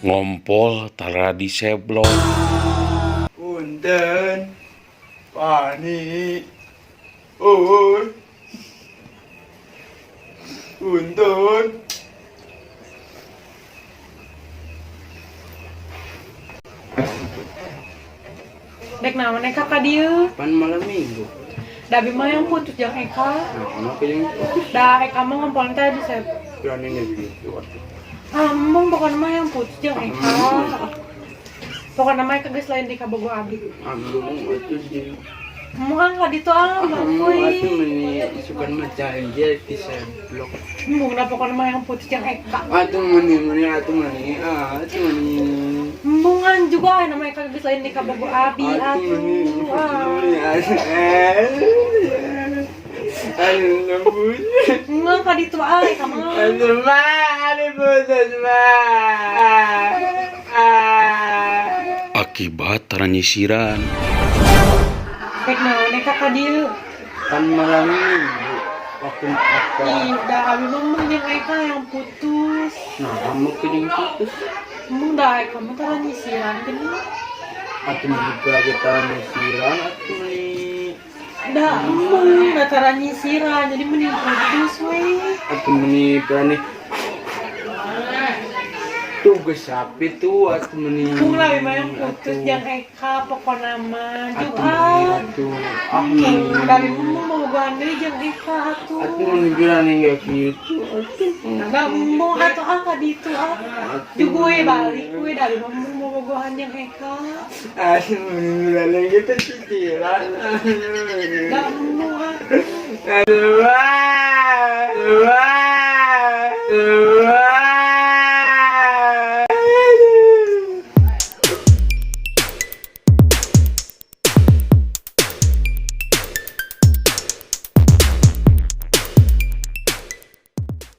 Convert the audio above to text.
Ngompol tara diseblok. Punten, Pani, uy, punten. Dek naon Eka ka dieu? Pan malam Minggu. Da abi mah hayang putus jeung Eka. Nah, kenapa yang putus? Da Eka mah ngompol teh di sep. Berani gitu atuh. Ah, embung pokona mah hayang putus jeung Eka. Pokona mah Eka geus lain di kabogoh abi. Embung atuh di. Embung ah ka ditu ah, Embung atuh bakuy. Meni sukan mah janji di seblok. Embung da pokona mah hayang putus jeung Eka. Atuh meni meni atuh meni ah atuh meni. Embungan juga aya nama Eka geus lain di kabogoh abi Atuh meni atuh. Ah. meni atuh. Aduh, nembus. Enggak ka ditu ah Eka mah. Aduh, ma, aduh putus, ma. Ah. Akibat tara nyisiran. Dek naon Eka ka dieu? Kan malam Minggu waktu apa? Ih, da abi mah embung jeung Eka hayang putus. Nah, kamu kejeng putus. Embung da Eka mah tara nyisiran geuning. Atau juga kita nyisiran atau meni Da embung da tara nyisiran jadi mending putus we. Atau meni berani tugas sapi tuh atau meni. Embung lah abi mah hayang putus jeung Eka pokona mah Atau juga. Meni atuh ah meni. Da abi mah bobogohan deui jeung Eka atuh. Atau meni berani nggak gitu atuh. Da embung atuh ah ka ditu ah. Juga we balik we da abi mah embung bobogohan jeung Eka. Atau meni berani gitu cicilan. Da embung ah. Aduh, ah.